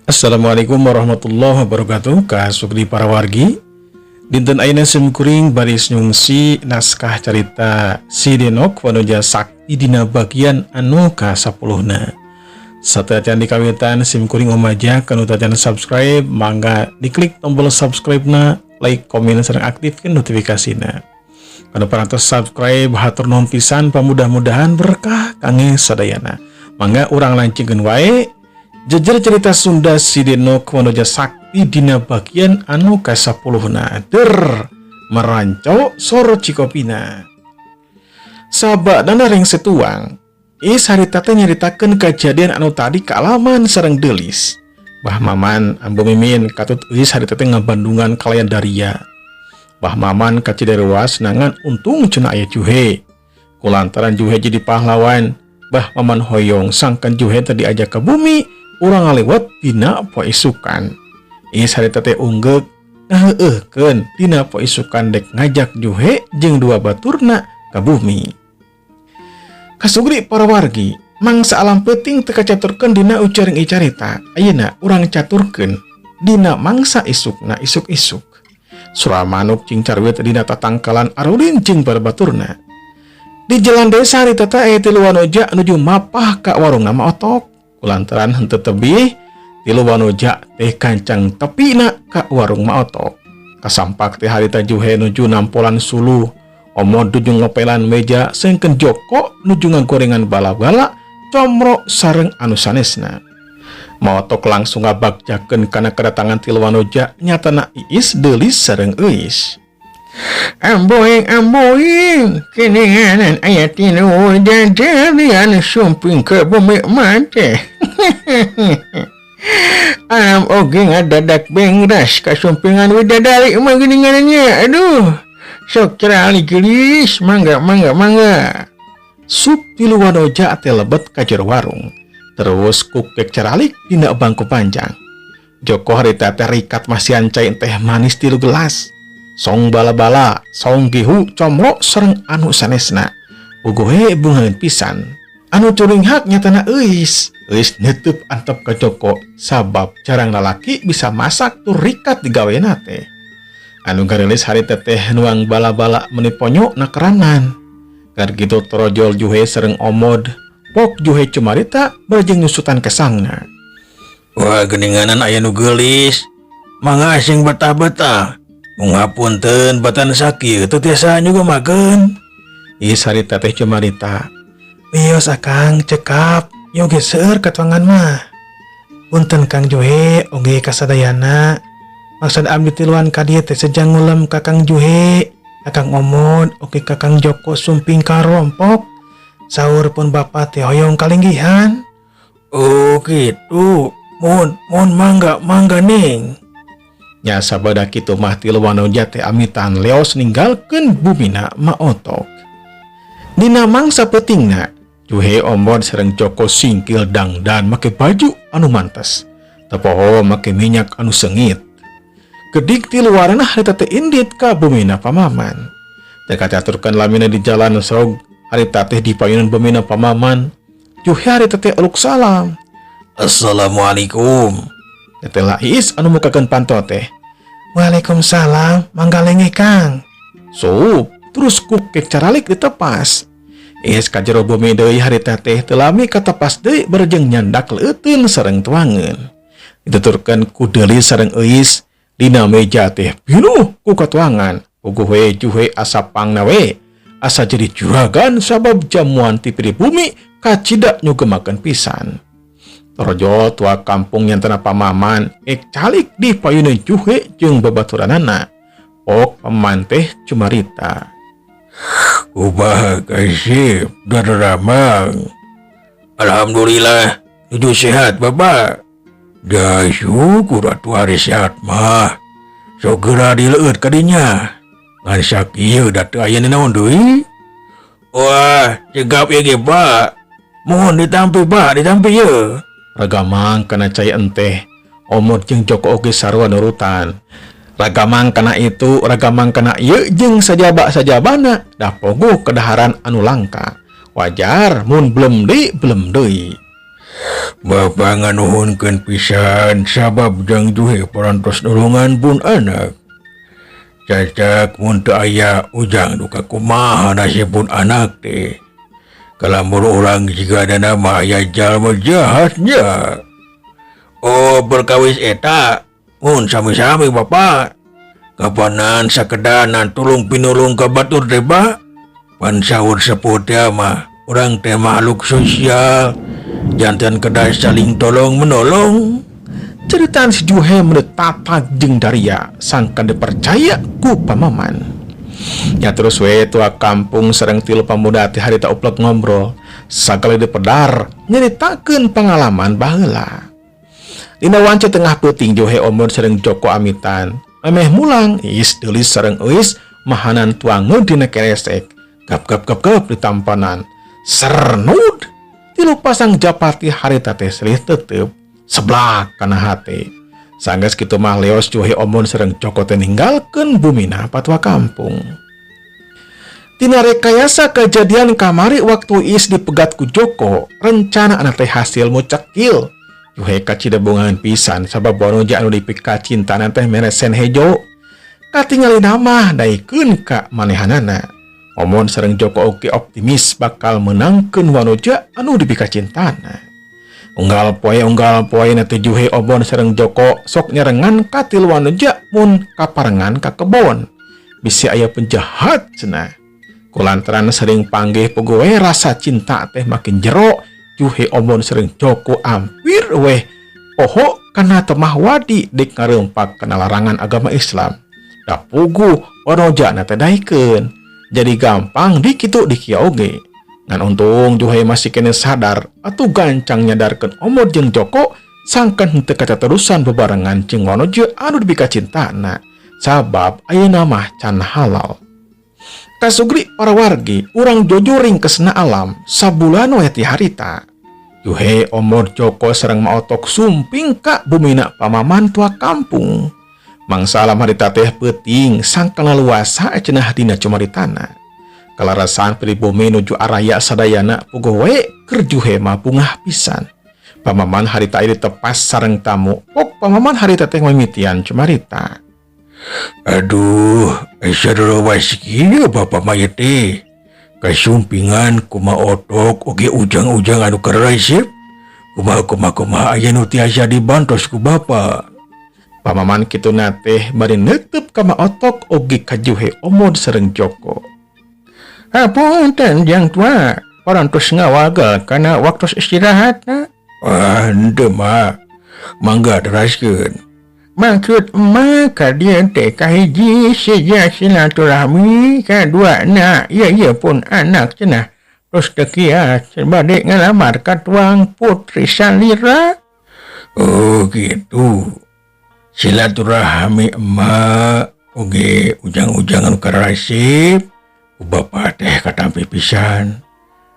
Assalamualaikum warahmatullahi wabarakatuh. Kasuk di para wargi. Dinten ayeuna simkuring baris nyungsi naskah carita Si Denok Wanoja Sakti dina bagian anu ka-10 na. Sateuacan dikawitan, simkuring omaja kanu tacan subscribe, mangga diklik tombol subscribe na, like, komen, sareng aktifkan notifikasina. Kanu parantos subscribe, hatur nuhun pisan, pamudah-mudahan berkah kangge sadayana. Mangga urang lancingkeun wae jejer cerita Sunda Si Denok Wanoja Sakti dina bagian anu ka-10 na. Der meranco soro cikopina. Sabadana rengse tuang. Is harita teh nyaritakeun kejadian anu tadi kaalaman sareng Delis. Bah Maman, Ambu Mimin katut Euis harita teh ngabandungan kalayan Daria. Bah Maman kacida reuas, ngan untung cenah aya Juhe. Kulantaran Juhe jadi pahlawan, Bah Maman hoyong sangkan Juhe tadi diajak ke bumi urang ngalewat dina poe isukan. Is harita teh unggeuk ngaheueuhkeun dina poe isukan dek ngajak Juhe jeung dua baturna ka bumi. Kasugri para wargi, mangsa alam peuting teu kacaturkeun dina ucaring carita. Ayeuna urang caturkeun dina mangsa isukna isuk-isuk. Sora manuk cingcarwit dina tatangkalan arulin jeung para baturna. Di jalan desa harita teh aya tilu wanoja nuju mapah ka warung Mak Otok. Kulantaran henteu tebih, tilu wanoja teh kancang tepina ka warung Mak Otok. Kasampak teh harita Juhe nuju nampolan suluh. Omod nuju ngopelan meja, sengken Joko nuju ngagorengan bala-bala, comro sareng anu sanesna. Mak Otok langsung ngabagjakeun kana kedatangan tilu wanoja, nyatana Iis, Delis sareng Euis. Amboing, amboing, keninganan aya tilu widadari anu sumping ke bumi mate. Am oge ngadadak bengras kasumpingan widadari mah geuningannya. Aduh, sok cerali geulis, mangga, mangga, mangga. Sup tilu wanoja teh lebet ka jero warung. Terus kukek caralik dina bangku panjang. Joko harita teh rikat masihan cai teh manis tilu gelas. Song bala-bala, song gehu, comro sareng anu sanesna. Puguh bungaheun pisan. Anu curinghak nyatana Euis. Euis neuteub antep ka Joko sabab jarang lalaki bisa masak tur rikat digawena teh. Anu garelis harita teh nuang bala-bala meuni ponyo nakeranan. Gar gitu torojol Juhe sareng Omod. Pok Juhe cumarita bareng nyusutan kesangna. Wah, geninganan aya nu geulis. Mangga sing betah-betah. Ngapunten, batan sakieu teu tiasa nyugemakeun. Is harita teh cumarita. Wios akang, cekap, yo ge seueur katuangan mah. Punten Kang Juhe, oge kasadayana. Maksud abdi tiluan ka dieu teh sejang ngulem ka Kang Juhe, Kakang Omod, oge Kakang Joko sumping ka rompok. Saur pun bapak teh hoyong kalinggihan. Oh gitu. Mohon, mohon, mangga, mangga, Ning. Nya sabada kitu mah tilu wanoja teh amitan leos ninggalkeun bumina Mak Otok. Dina mangsa peutingna, Juhe, Omod sareng Joko singkil dangdan make baju anu mantes. Tepoho make minyak anu seungit. Gedik ti luarna harita teh indit ka bumina pamaman. Teu kacaturkeun lamina di jalan sok harita teh di payunan bumina pamaman. Juhe harita teh eluk salam. Assalamualaikum. Teteh Iis anu mukakeun panto teh. Waalaikumsalam, mangga lengeh, Kang. Sup, terus kukek caralik ditepas. Is ka jero bumi deui harita teh teu lami katepas deui bareng nyandak leuteun sareng tuangeun. Dituturkeun ku Deuli sareng Euis, dina meja teh pinuh ku katuangan. Puguh we Juhe asa pangna we. Asa jadi juragan sabab jamuan ti bumi kacida nyugemakeun pisan. Torojol tua kampung nyantana pamaman ek calik di payunan Juhe jeung babaturanana. Ok paman teh cumarita. Ubah kasih daramang. Alhamdulillah, nuju sehat, Bapak. Da syukur atuh hari sehat mah. Sok geura dileueut kadinya. Ngan sakieu da teu aya naon deui. Wah, cegap ieu ge, Pak. Mohon ditampi, Pak, ditampi ye. Ragamang kana cai enteh. Omod jeung Joko oge sarua nurutan. Ragamang kana itu, ragamang kana ieu jeung sajaba-sajabana dah poguh kedaharan anu langka. Wajar mun belum deui, belum deui. Bapak nganuhunkeun pisan sabab Jang Juhe parantos nulungan pun anak. Cacak mun teu aya Ujang duka kumaha nasib pun anak teh. Kalambur urang jiga ada mah aya jalma jahatnya. Oh, perkawis eta mun sami-sami Bapak. Kapanan sakedanan tulung pinulung ka batur teh, Pak. Pan saur sepuh teh mah urang teh makhluk sosial. Janten kedah saling tolong menolong. Ceritaan si Juhe menurut tatak jeung Daria sangkan dipercaya ku pamaman. Ya terus we tua kampung sareng tilu pamuda teh harita uplek ngobrol. Sakali dipedar nyeritakeun pengalaman baheula. Dina wance tengah peuting Juhe Omod sareng Joko amitan. Ameh mulang Is deulis sareng Euis mahanan tuangeun dina keresek. Gap gap gap gap ditampanan. Sernud tilu pasang japati harita teh silih tetep seblak kana hate. Sanggeus kitu mah leos Juhe Omod sareng Joko teh ninggalkeun bumina patua kampung. Tina rekayasa kejadian kamari waktu Is dipegat ku Joko, rencana anak teh hasil mucekil. Juhe kacida bungahan pisan sabab wanoja anu dipikacintana teh mere sen hejo. Katingalina mah daekeun ka manehanana. Omon sareng Joko oge optimis bakal menangkeun wanoja anu dipikacintana. Unggal poe na teh Juhe Omon sareng Joko sok nyarengan ka tilu wanoja mun kaparengan ka kebon. Bisi aya penjahat cenah. Kulantaran sering panggih puguh we rasa cinta teh makin jero. Juhe Omon sareng Joko ampir weh poho kana temah wadi dek ngarempak kana larangan agama Islam. Da puguh wanoja na teh daekeun. Jadi gampang di kitu di kieu oge. Ngan untung Juhe masih kene sadar atuh gancang nyadarkeun Omod jeung Joko sangkan henteu katerusan bebarengan jeung wanoja anu dipikacintana. Sabab ayeuna mah can halal. Kasugri para wargi urang jojoring kesena alam sabulan we ti harita. Juhe Omod Joko sareng maotok sumping ka bumina pamaman tua kampung. Mangsa alam harita teh peuting sangkan luasa cenah dina cumaritana. Kalarasan pribumi nuju araya sadayana puguh we keur Juhe mah bungah pisan. Pamaman harita ieu tepas sareng tamu. Pok pamaman harita teh mimitian cumarita. Aduh, asa was kieu Bapak mah ieu teh. Kasumpingan kuma otok oge ujang-ujang anu karesep. Kumaha kumaha kumaha aya nu tiasa dibantos ku Bapak. Pamaman kituna teh bari neunteup ka Ma Otok oge ka Juhe Omod sareng Joko. Hapunten Jang tua, parantos ngawagel kana waktu istirahatna. Ah, henteu mah. Mangga teraskeun. Maksud emak ka dieu teh kahiji seja silaturahmi, kadua na ieu ieu pun anak cenah. Terus teu kias bade ngalamar ka tuang putri salira. Oh gitu. Silaturahmi emak oge ujang-ujang anu karasip ku bapa teh katampi pisan.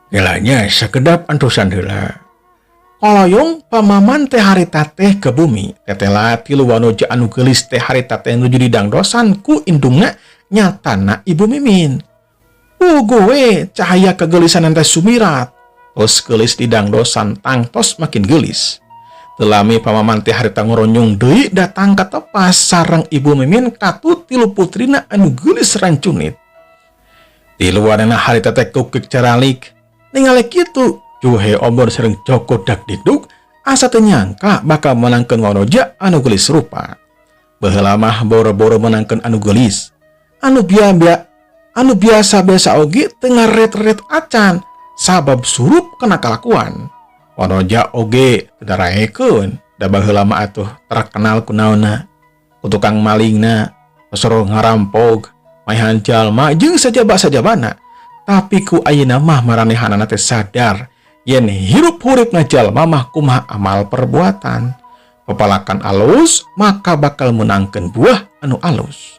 Gelanya sakedap antosan heula. Koloyong pamaman teh harita teh ke bumi. Tetela tilu wanoja anu geulis teh harita teh nuju didangdosan ku indungna nyatana Ibu Mimin. Puguh we cahaya kegelisan teh sumirat. Tos geulis didangdosan tangtos makin geulis. Telami pamaman teh harita ngoronyong deui datang ka tepas sareng Ibu Mimin katut tilu putrina anu geulis rancunit. Tilu wanana harita teh kukik caralik. Ningali kitu Juhe Omod sareng Joko dak dikduk asa teu nyangka bakal menangkeun wanoja anu geulis rupa. Baheula mah boro-boro menangkeun anu geulis. Anu anu biasa-biasa oge teu ngaret-ret acan sabab surup kana kalakuan. Wanoja oge teu daraekeun da baheula mah atuh terkenal kunaonna. Ku tukang malingna, sosoro ngarampog, maehan jalma jeung sajaba-sajabana. Tapi ku ayeuna mah maranehanana teh sadar yen hirup hurip ngajalma mah kumaha amal perbuatan. Pepalakan alus maka bakal menangkeun buah anu alus.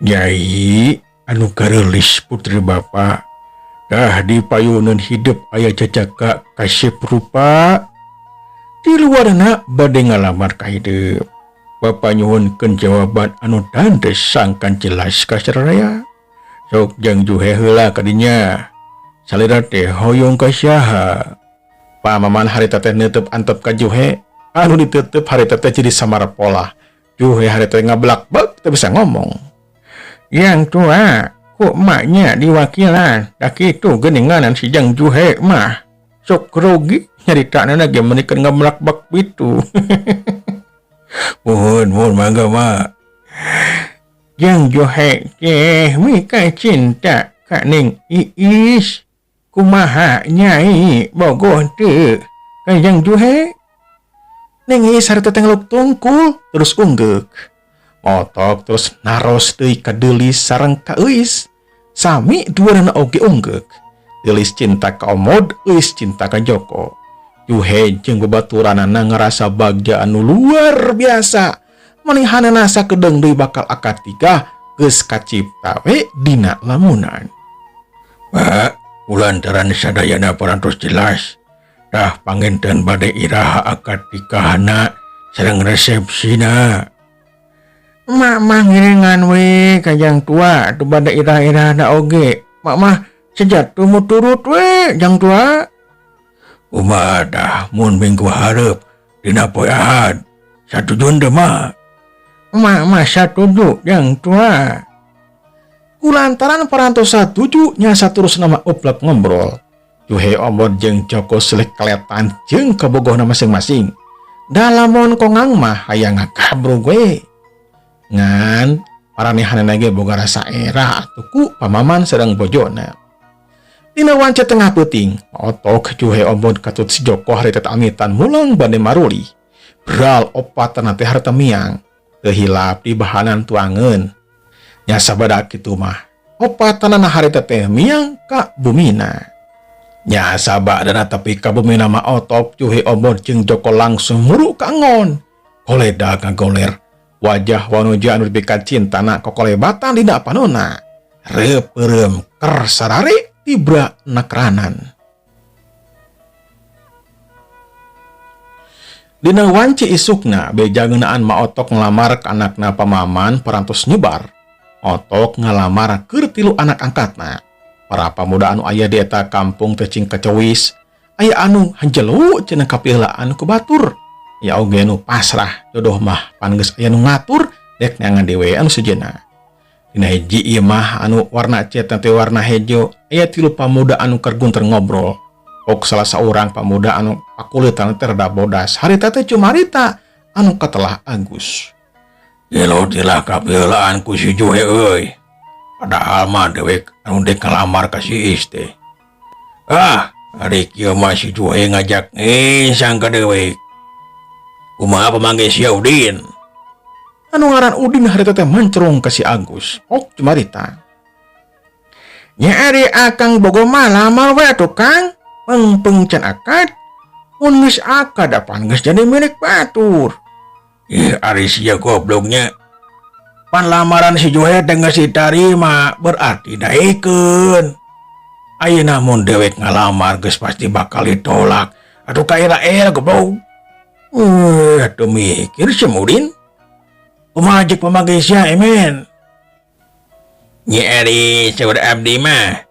Nyai anu gareulis putri bapa dah dipayuneun hidup aya jajaka kasep rupa. Di luarna bade ngalamar ka hidup. Bapa nyuhunkeun jawaban anu dandes sangkan jelas ka saraya. Sok jang Juhe heula kadinya. Salira teh hoyong ka saha? Pamaman harita teh neuteub antep ka Juhe, anu diteuteup harita teh jadi samar pola. Juhe harita teh ngablak bek teu bisa ngomong. Yang tua, ku emaknya diwakilan, da kitu geuninganan si Jang Juhe mah. Sok grogi nyaritana ge meuni keur ngablak bek kitu. Muhun muhun mangga mak. Jang Juhe teh mika cinta ka Ning Iis. Kumaha Nyai bogoh teu ka Jang Juhe? Ning Iis harita teh ngeluk tungkul terus unggeuk. Otok terus naros deui ka Deulis sareng ka Euis. Sami duanana oge unggeuk. Deulis cinta ka Omod, Euis cinta ka Joko. Juhe jeung babaturanana ngarasa bagja anu luar biasa. Manihanana sakedeung deui bakal akad nikah geus kacipta we dina lamunan. Pak, kulantaran sadayana parantos jelas. Tah panginten bade iraha akad nikahna sareng resepsina. Mak mah ngiringan we ka jang tua atuh bade irah-irahna oge. Mak mah sejatuh muturut we jang tua. Kumaha tah mun minggu hareup dina poe Ahad. Satuju teu mah? Mak mah satuju jang tua. Kulantaran parantos satuju nya saterusna mah uplek ngobrol. Juhe Omod jeung Joko silih keletan jeung kabogohna masing-masing. Da lamun kongang mah hayang ngagabrug we. Ngan paranehanana ge boga rasa era atuh ku pamaman sareng bojona. Dina wanci tengah peuting, otok Juhe Omod katut si Joko harita teh amitan mulang bade maruli. Bral opatana teh harita miang, teu hilap di bahanan tuangeun. Nya sabada kitu mah, opatanana harita teh miang ka bumina. Nya sabadana tapi ka bumina mah otok Juhe Omod jeung Joko langsung muru ka angon. Koleda ngagoler, wajah wanuja anu dipika cintana kokolebatan dina panona. Reupeurem ker sarare tibra nakranan. Dina wanci isukna beja ngeunaan ma otok ngalamar ka anakna pamaman parantos nyebar. Otok ngalamar keur tilu anak angkatna. Para pamuda anu aya di eta kampung teh cing kacewis, aya anu hanjelu cenah kapiheulaan ku batur. Aya oge nu pasrah jodoh mah pan geus aya nu ngatur dek neangan dewe anu sejenna. Dina hiji ieu mah anu warna cet teh warna hejo, aya tilu pamuda anu keur gunter ngobrol. Ok salah saurang pamuda anu pakulitan teh rada bodas, harita teh cumarita anu katelah Agus. Gelo tilah kapiheulaan ku si Juhe euy. Padahal mah dewek anu dek ngalamar ka si Iis teh. Ah, ari kieu mah si Juhe ngajak ngisang ka dewek. Kumaha pamanggih sia Udin? Anu ngaran Udin harita teh mencrong ka si Agus. Ok cumarita. Nya ari akang bogo mah lamar we atuh Kang. Pengpeng can akad. Mun geus akad apan geus jadi milik batur. Ih, ari sia gobloknya. Pan lamaran si Juhe teh geus ditarima berarti daekeun. Ayeuna mun dewek ngalamar geus pasti bakal ditolak. Atuh kaera-era goblok. Atuh mikir si Udin. Kumaha jeung pamanggih sia Emen? Nyi ari saur abdi mah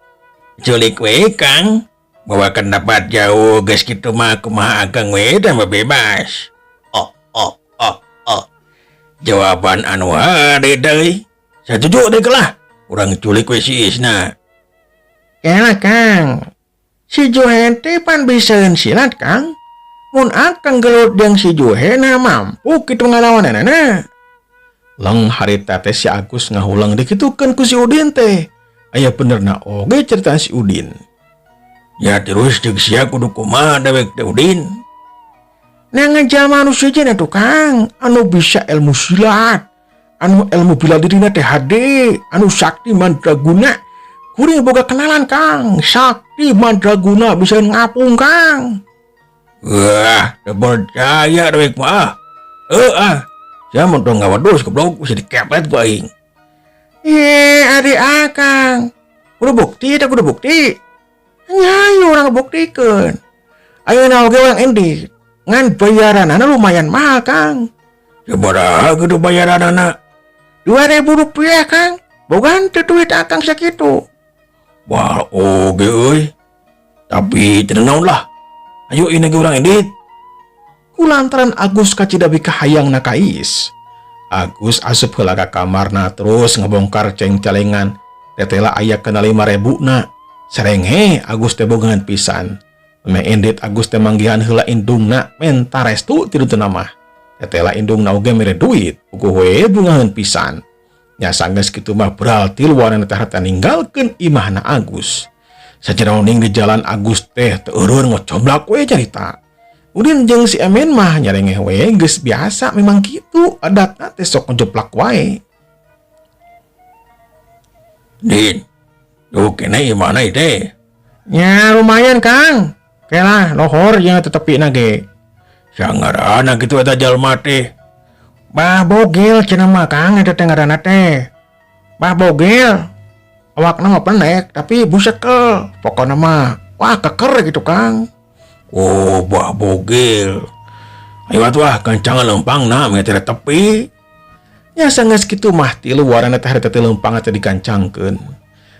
culik we Kang. Bawa pendapat jauh geus kitu mah kumaha akang we teh mah bebas. Oh oh oh oh. Jawaban anu hade deui. Satuju deui lah. Urang culik we si Isna. Kela Kang. Si Juhe teh pan bisaeun silat Kang. Mun akang gelut jeung si Juhe na mampu kitu ngalawananana. Leng harita teh si Agus ngahulang dikitukeun ku si Udin teh. Aya benerna oge cerita si Udin. Ya terus jeung sia kudu kumaha dewek teh Udin? Neangan jalma anu sejen atuh Kang, anu bisa ilmu silat, anu ilmu bela dirina teh hade, anu sakti mandraguna. Kuring boga kenalan Kang, sakti mandraguna bisa ngapung Kang. Wah, teu percaya dewek mah. Heuh ah. Sia mun tong ngawadus goblok bisa dikepret ku aing. Ye, ari akang. Kudu bukti teh kudu bukti. Nya urang buktikeun. Ayeuna oge urang endi. Ngan bayaranana lumayan mahal Kang. Sabaraha kitu bayaranana? 2.000 rupiah Kang. Boga henteu duit akang sakitu. Wah oge euy. Tapi teu naon lah. Ayo ini ge urang indit. Kulantaran Agus kacida bikahayang na kais. Agus asup heula ka kamarna terus ngebongkar ceng-celengan. Tetela aya kena 5.000 na. Serenge Agus teh bogahan pisan. Memeh indit Agus teh manggihan heula indungna menta restu ti ditu mah. Tetela indungna oge mere duit. Puguh we bungaheun pisan. Nya sanggeus kitu mah berarti luaran teh harta ninggalkeun imahna Agus. Sajeroning di jalan Agus teh teu eureun ngocomblak we carita. Udin jeung si Emen mah nyarengeh we geus biasa memang kitu adatna teh sok ngejoplak wae. Din, duh kene imahna teh. Nya lumayan Kang. Kelah lohor jeung tetepi na ge. Sangarana kitu eta jalma teh. Bah Bogel cenah mah Kang eta teh ngaranna teh. Bah Bogel. Awakna mah pendek tapi busekel. Pokona mah wah keker gitu Kang. Oh, Bah Bogel. Ayo atuh ah gancangan lempangna meh teh tepi. Nya sanggeus kitu mah tilu warana teh harita teh lempang teh digancangkeun.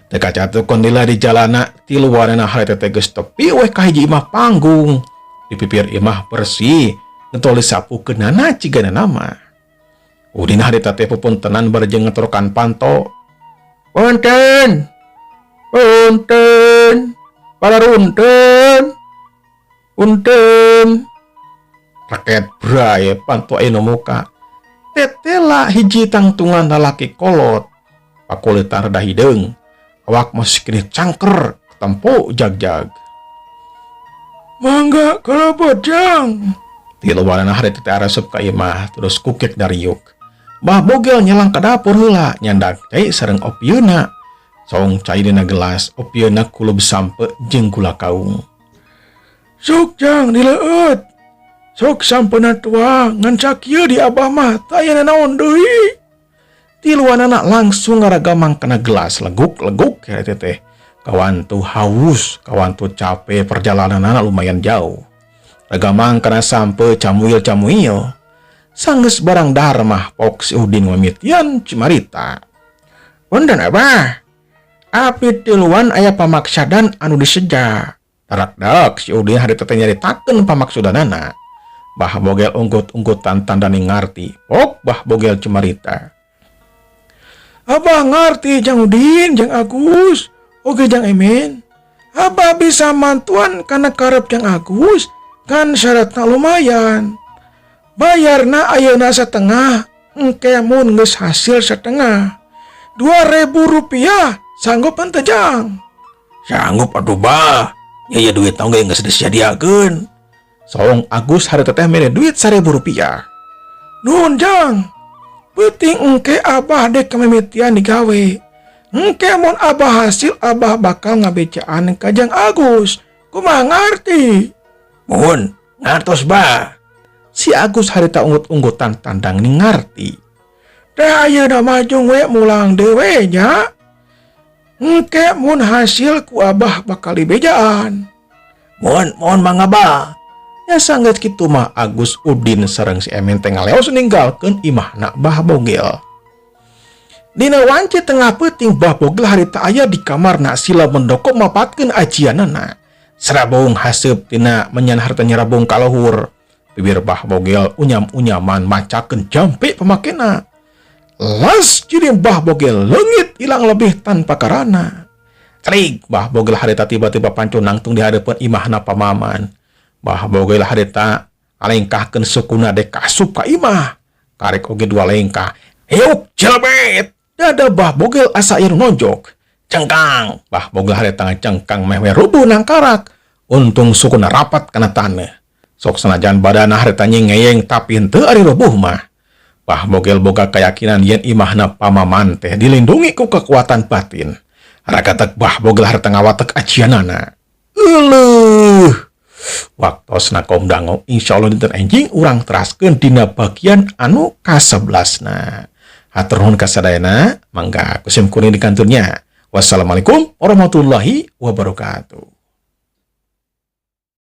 Teu kacatu kondila di jalana tilu warana harita teh geus tepi weh ka hiji imah panggung. Di pipir imah bersih, ngetol disapukeunana cigana nama. Udin harita teh pupuntenan bareng ngetorokan panto. Punten. Punten. Pararunten. Punten. Raket brae panto aya muka. Tetela hiji tangtungan lalaki kolot. Pakulitan rada hideung. Awak masih kini cangker ketempo jag-jag. Mangga kalebet jang. Tilu warana harita teh arasup ka imah terus kukek dariuk. Bah Bogel nyelang ka dapur heula nyandak cai sareng opieuna. Song cai dina gelas opieuna kulub sampe jeung gula kaung. Sok jang dileueut. Sok sampena tuang ngan sakieu di abah mah teu aya nanaon deui. Tiluanana langsung ngaragamang kana gelas leguk-leguk ya teh. Kawantu haus, kawantu capek perjalananana lumayan jauh. Ragamang kana sampe camuil-camuil. Sanggeus barang dahar mah pok si Udin mamitian cimarita. Punten abah. Api tiluan aya pamaksadan anu diseja. Tarak-dak si Udin harita teh nyaritakeun pamaksudanana. Bah Bogel unggut-unggutan tandani ngarti. Pok Bah Bogel cimarita. Abah ngarti jang Udin, jang Agus, oge jang Emen. Abah bisa mantuan kana karep jang Agus, kan syaratna lumayan. Bayarna ayeuna setengah, engke mun geus hasil setengah. 2.000 rupiah sanggup henteu jang? Sanggup atuh bah. Ya ya duit tau ge geus disadiakeun. Song Agus harita teh mere duit 1.000 rupiah. Nuhun jang. Peuting engke abah dek kamimitian digawe. Engke mun abah hasil abah bakal ngabejaan ka jang Agus. Kumaha ngarti? Muhun, ngartos bah. Si Agus harita unggut-unggutan tandang ning ngarti. Teh ayeuna mah jung we mulang deui nya. Engke mun hasil ku abah bakal dibejaan. Mohon, mohon mangga bah. Ya sanggeus kitu mah Agus Udin sareng si Emen teh ngaleos ninggalkeun imahna Bah Bogel. Dina wanci tengah peuting Bah Bogel harita aya di kamarna sila mendoko mapatkeun ajianana. Serabung haseup tina menyan harta nyerabung ka luhur. Bibir Bah Bogel unyam-unyaman macakeun jampe pamakena. Las jadi Bah Bogel leungit hilang lebih tanpa karana. Cerik Bah Bogel harita tiba-tiba pancun nangtung di hadapan imahna pamaman. Bah Bogel harita alengkahkeun sukuna dek kasup ka imah. Karek oge dua lengkah. Heuk jelebet. Dada Bah Bogel asa ieu nonjok. Cengkang. Bah Bogel harita ngacengkang meh we rubuh nangkarak. Untung sukuna rapat kana taneuh. Sok sanajan badana harita nyengeyeng tapi henteu ari rubuh mah. Bah Bogel boga keyakinan yen imahna pamaman teh dilindungi ku kekuatan batin. Ragatek Bah Bogel harita ngawatek ajianana. Euleuh. Waktosna kaum dango insyaallah dinten enjing urang teraskeun dina bagian anu ka-11na. Hatur nuhun kasadayana, mangga ku sim kuring dikantunnya. Wassalamualaikum warahmatullahi wabarakatuh.